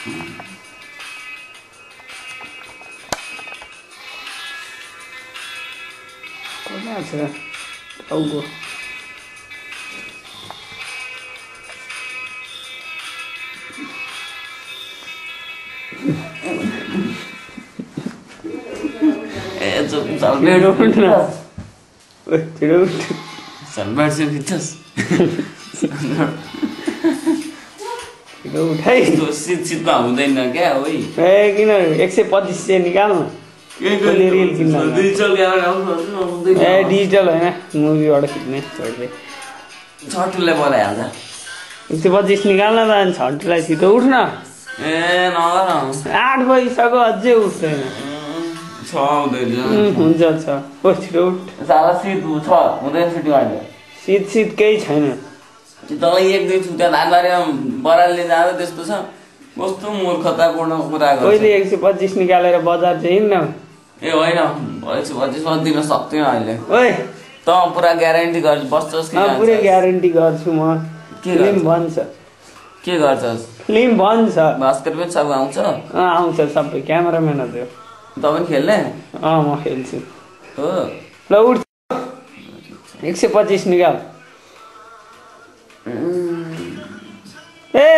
कता छ टाउको Salbert उठ्न ओइ छिटो उठ Salbert चाहिँ खिच्छस् छिटो उठाइ त्यो सिटमा हुँदैन क्या ओइ ए किन 125 से निकाल्न कसले रिल किन्न डिजिटल क्यामेरा ए डिजिटल हैन मुभीबाट खिच्ने छोड्दै छटुले बोलाइहाल्छ 125 निकाल्न त अनि छन्टुलाई छिटो उठ्न ए नगर 8 बजिसक्यो अझै उठ्दैन छ हुँदैन हुन्छ छ ओ छिटो उठ साला सिट छ हुँदैन सुटिङ अहिले शीत केही छैन तँलाई एक दुई छुट्या धानबारीमा बरालले जाँदा त्यस्तो छ कस्तो मूर्खतापूर्ण कुरा गर्छ कहिले 125 निकालेर बजार चाहिँ हिँड्न ए होइन 125 दिन सक्दैन अहिले ओइ त पुरा ग्यारेन्टी गर्छ बस्छस् कि पुरै ग्यारेन्टी गर्छु म फिल्म भन्छ के गर्छस् फिल्म भन्छ भास्कर पनि सब आउँछ आउँछ सबै क्यामेराम्यान हो त्यो त पनि खेल्ने म खेल्छु हो ल उठ 125 निकाल ए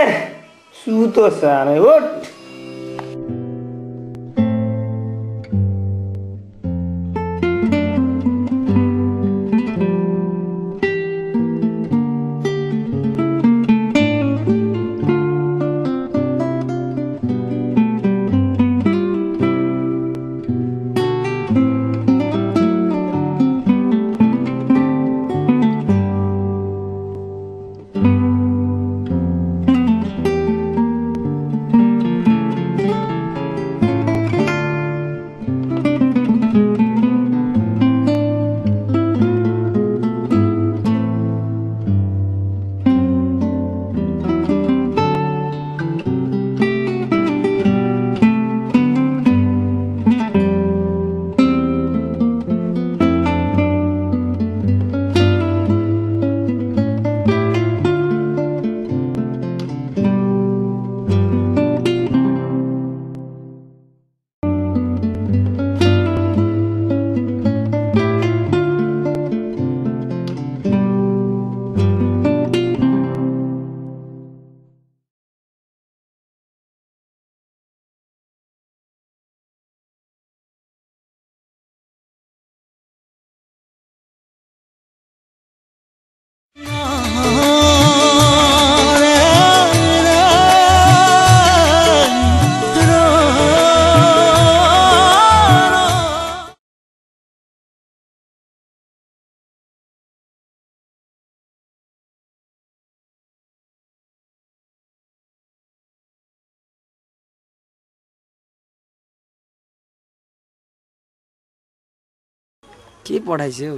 सुतो साह्रै उठ के पढाइछौ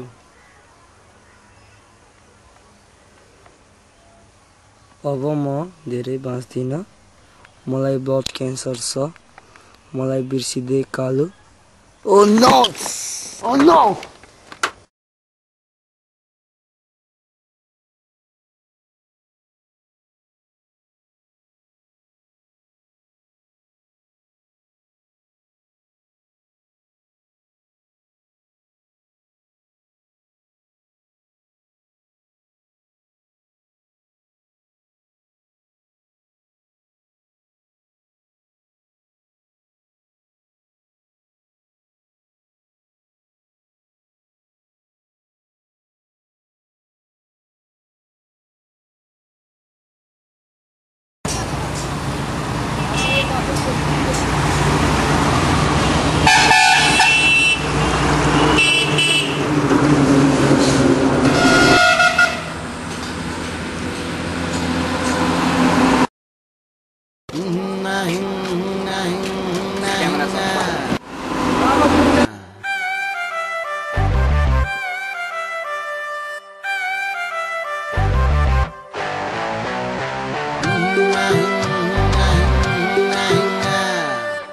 अब म धेरै बाँच्दिन मलाई ब्लड क्यान्सर छ मलाई बिर्सिदे कालु ओ नो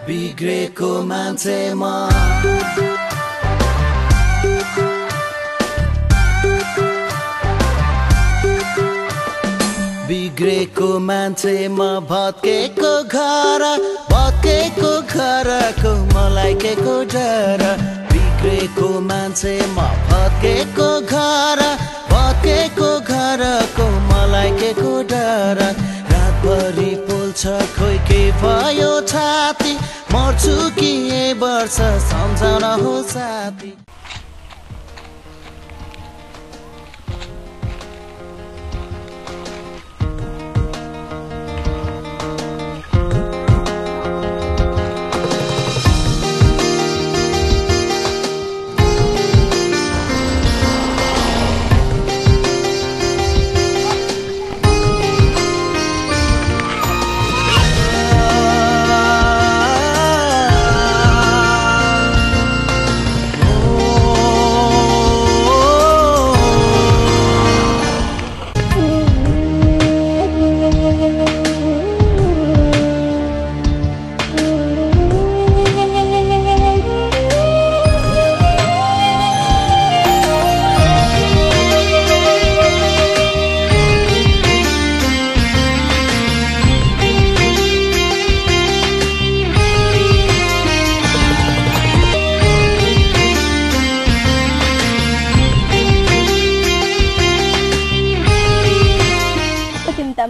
बिग्रेको मान्छे म बिग्रेको मान्छे म भत्केको घर फर्केको डर बिग्रेको मान्छे म फर्केको घरको मलाई के को डर रातभरि पोल्छ खोइ के भयो छाती मर्छु कि ए वर्ष सम्झाउन हो साथी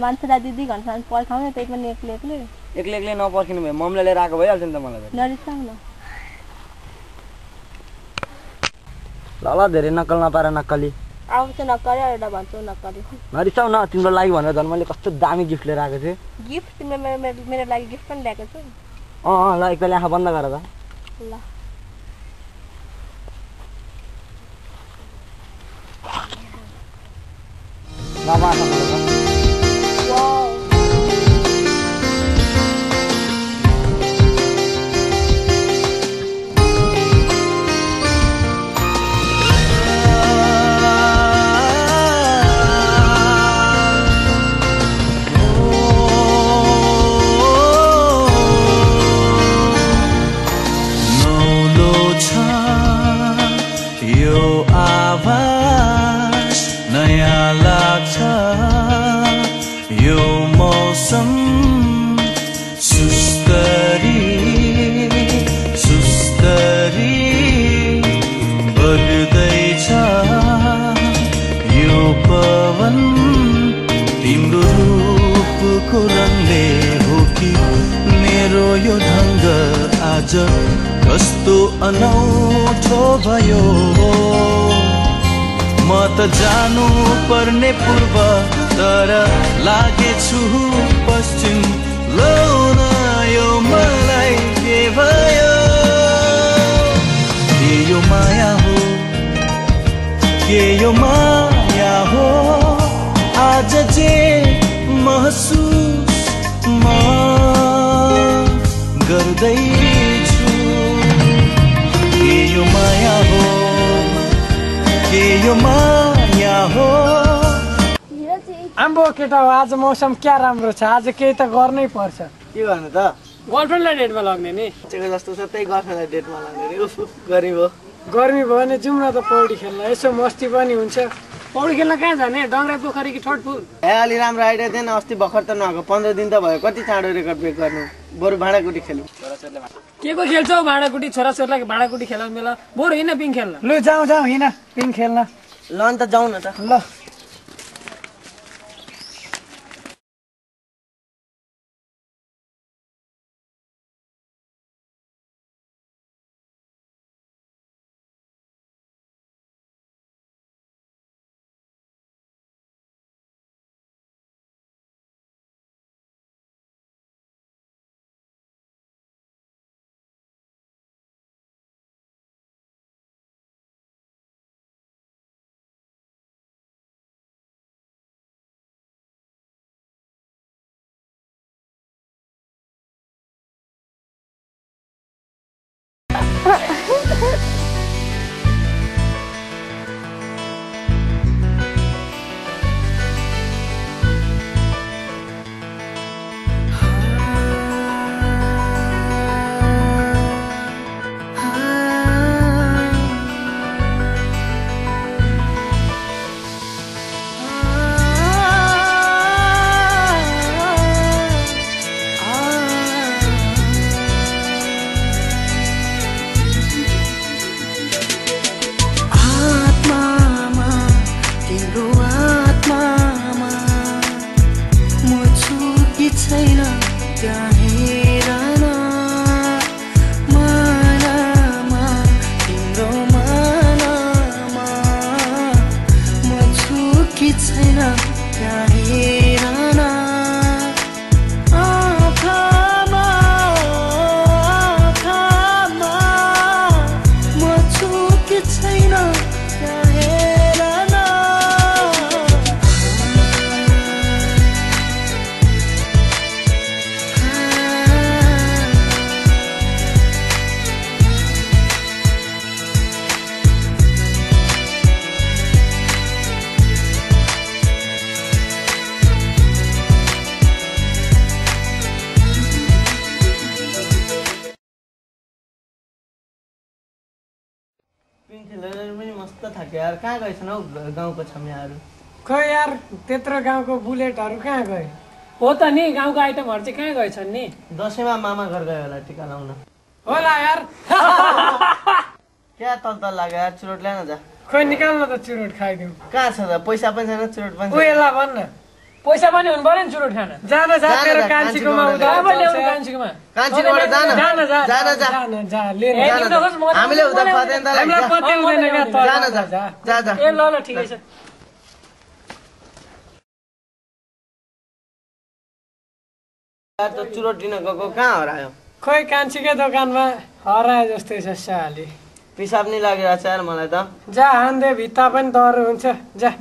मान्छेलाई दिदी घन्टासम्म पर्खाउने त्यही पनि एक्लै नपर्खिनु भयो मम्मीले लिएर आएको भइहाल्छ नि त मलाई नरिसाउ न ल धेरै नक्कल नपाएर नक्कली अब चाहिँ नक्कली एउटा भन्छु नक्कली नरिसाउ न तिम्रो लागि भनेर झन् मैले कस्तो दामी गिफ्ट लिएर आएको थिएँ गिफ्ट तिमीले मेरो लागि गिफ्ट पनि ल्याएको छु ल एकैले आँखा बन्द गर त ल यो मौसम सुस्तरी बग्दैछ यो पवन तिम्रो रूपको रङले हो कि मेरो यो ढङ्ग आज कस्तो अनौठो भयो म त जानु पर्ने पूर्व तर लागेछु पश्चिम लौन यो मलाई के भयो के यो माया हो के यो माया हो आज जे महसुस म गर्दैछु के यो माया हो के यो माया हो आम्बो केटा हो आज मौसम क्या राम्रो छ आज केही त गर्नै पर्छ के गर्नु त गर्लफ्रेन्डलाई डेटमा लग्ने नि जस्तो छ त्यही गर्लफ्रेन्डलाई डेटमा लाग्ने रे गरिब हो गर्मी भयो भने जाउँ न त पौडी खेल्न यसो मस्ती पनि हुन्छ पौडी खेल्न कहाँ जाने डङ्ग्रा पोखरी कि ठोटफुल अलि राम्रो आइडिया थिएन अस्ति भर्खर त नआएको 15 दिन त भयो कति चाँडो रेकर्ड ब्रेक गर्नु बरु भाँडाकुटी खेल्नु के को खेल्छौ भाँडाकुटी छोराछोरीलाई भाँडाकुटी खेलाउनु बेला बरु हिँड पिङ खेल्न लु जाउँ हिँड पिङ खेल्न ल अन्त जाउँ न त ल मस्त थाक्यो यार कहाँ गएछन् हौ गाउँको छम्याहरू खोइ यार त्यत्रो गाउँको बुलेटहरू कहाँ गए हो त नि गाउँको आइटमहरू चाहिँ कहाँ गएछन् नि दसैँमा मामा घर गयो होला टिका लाउन होला यार क्या तल लाग्यो यार चुरोट ल्याउन जा खोइ निकाल्न त चुरोट खाइदिउँ कहाँ छ त पैसा पनि छैन चुरोट पनि उयोला भन्न पैसा पनि हुनु पर्यो नि चुरोट खान जान जा तेरो कान्छीकोमा उधार ल्याउनु कान्छीकोमा कान्छीकोबाट जा लिएर हामीले उता पत्यान त जान जा ए ल ठिकै छ यार त चुरोट दिन गएको कहाँ हरायो खोइ कान्छीकै दोकानमा हरायो जस्तै छ साली पिसाब नि लागिरहेको छ यार मलाई त जा हान्दे भित्ता पनि डर हुन्छ जा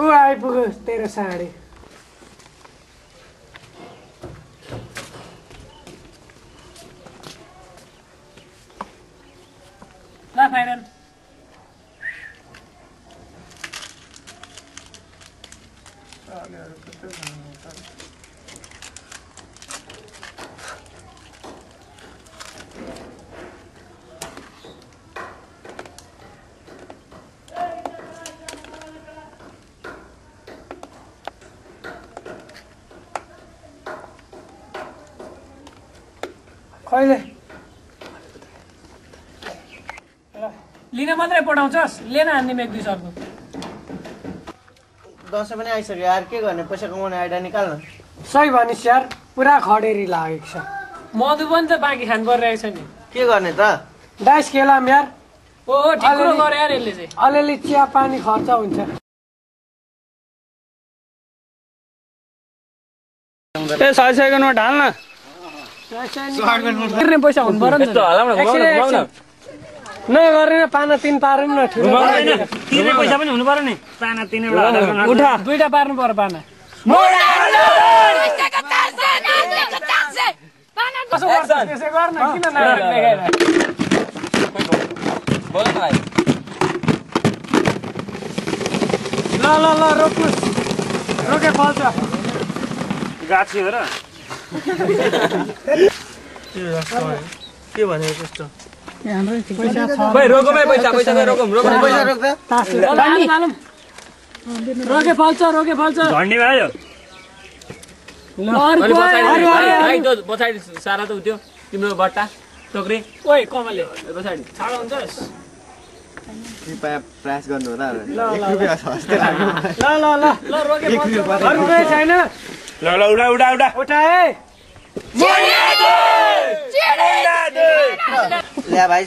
ऊ आइपुग्यो तेरो साडी ल फाइनल कहिले लिन मात्रै पठाउँछस् लिन हान्ने एक दुई सर्को दसैँ पनि आइसक्यो यार के गर्ने पैसा कमाउने आइडिया निकाल्न सही भनिस् यार पुरा खडेरी लागेको छ मधु पनि त बाँकी खानु परिरहेको छ नि के गर्ने त डाइस खेलाम यार ओ ठिक कुरो गरे यार यसले चाहिँ अलिअलि चिया पानी खर्च हुन्छ ए 100 सेकेन्डमा ढाल्न पैसा हुनु पर्यो नगरेर पाना 3 पारौँ न तिनै पैसा पनि हुनु पर्यो नि पाना 3 एउटा उठा दुईटा पार्नु पर्यो पाना त्यसै गर्न किन ल रोक्नुहोस् रोके फल्छ गाछी हो र के भने त्यस्तो रोके फल्छ झन्डी भयो पछाडि सारा त उठ्यो तिम्रो बट्टा टोक्री ओइ कमलले पछाडि छाडो हुन्छस् कृपया प्रयास गर्नु होला ल रोके फल्छ अरु कुनै छैन ल उडा उठाए ल्या भाइ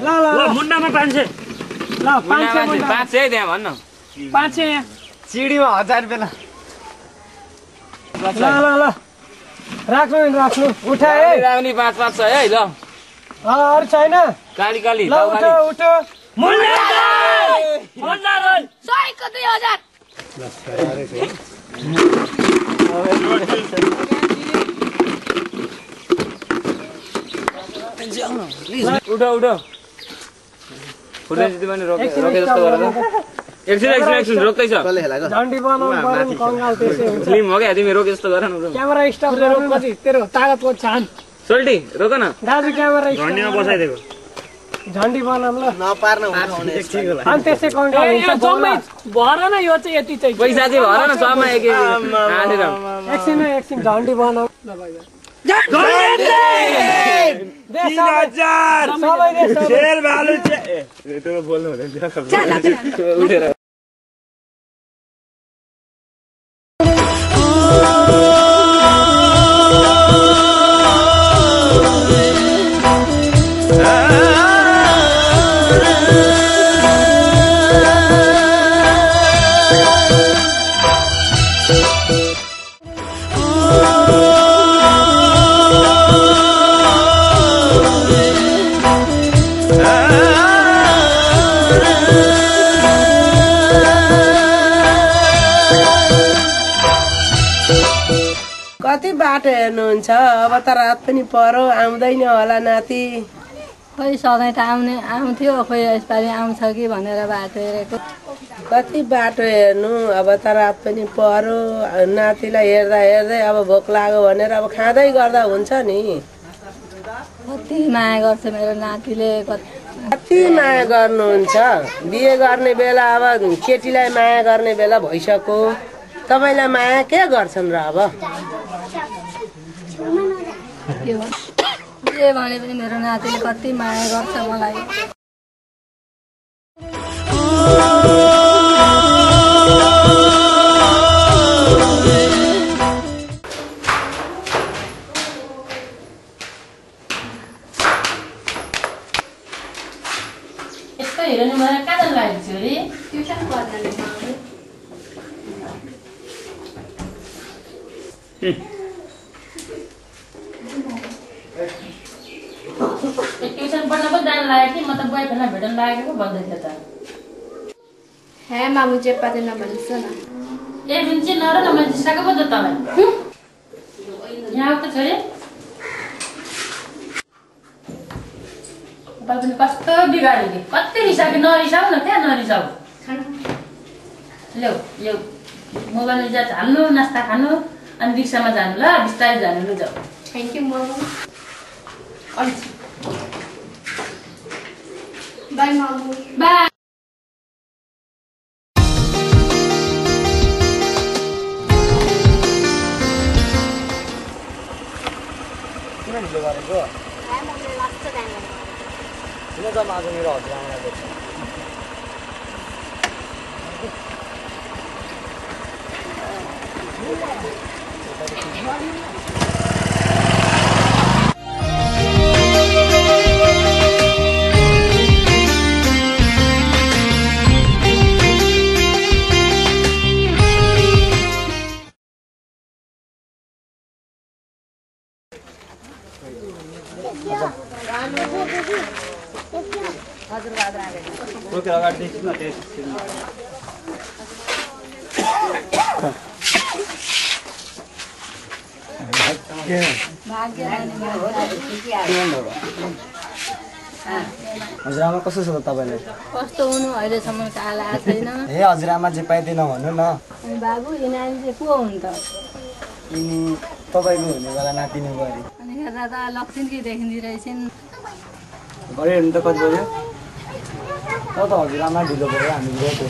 ल मुन्डामा 500 ल 500 त्यहाँ भन्न 500 यहाँ सिडीमा 1000 रुपैयाँ ल राख्नु उठाए राख्ने 5-5 छ है ल अरू छैन काली ल उठो सयको 2000 उठो फुटेपछि पनि रोके जस्तो गरेर एकछिन रोक्दैछ झन्डी बनाउनु पर्यो नि कंगाल त्यसै हुन्छ फिल्म हो क्या तिमी रोके जस्तो गर न क्यामेरा स्टप गरौँ कति तेरो तागतको छान सोल्टी रोक न दाजु क्यामेरा झन्डीमा बसाइदिएको झन्डी बनाऊँ ल नपार्न उठाउने अनि त्यसै कंगाल हुन्छ जम्मै भर न यो चाहिँ यति चाहिँ पैसा चाहिँ भर न समा एक एकछिन झन्डी बनाऊ ल भाइ 3000 शेर भालु बोल्नु हुँदैन कति बाटो हेर्नुहुन्छ अब त रात पनि परो आउँदैन होला नाति खोइ सधैँ त आउँथ्यो खोइ यसपालि आउँछ कि भनेर बाटो हेरेको कति बाटो हेर्नु अब त रात पनि परो नातिलाई हेर्दा हेर्दै अब भोक लाग्यो भनेर अब खाँदै गर्दा हुन्छ नि कति माया गर्छ मेरो नातिले कति माया गर्नुहुन्छ बिहे गर्ने बेला अब केटीलाई माया गर्ने बेला भइसक्यो तपाईँलाई माया के गर्छन् र अब के भने पनि मेरो नातिले कति माया गर्छ मलाई यस्तो हेर्नु मलाई कहाँ लागेको छु अरे ट्युसन पढ्न ट्युसन पढ्न पो जानु लाग्यो कि म त बोयफ्रेन्डलाई भेट्न लागेको पो भन्दै थियो त हे मामु चेप्पा चाहिँ नभनिस् न ए जुन चाहिँ नर न मैले जिस्काएको पो त तँलाई यहाँ आएको छोरी तपाईँ पनि कस्तो बिगाड्यो कि कति रिसाएको नरिसाउ न क्या नरिसाउ ल्याउ ल्याउ मोबाइल रिचार्ज हाल्नु नास्ता खानु अनि रिक्सामा जानु ल बिस्तारै जानु ल जाऊ थ्याङ्क यू मामु बाई मामु बाई किन त आज मेरो हजुरआमालाई भेट्छ हजुरआमा कस्तो छ त तपाईँलाई कस्तो हुनु अहिलेसम्म काल आएको छैन ए हजुरआमा चाहिँ पाइँदैन भन्नु न अनि बाबु यो नानी चाहिँ को हुन् त यिनी तपाईँको हुने बेला नातिनी गरे अनि हेर्दा त लक्ष्मीकी देखिँदो रहेछन् गऱ्यो हेर्नु त कति बज्यो त हजुरआमा ढिलो भयो हामी गएको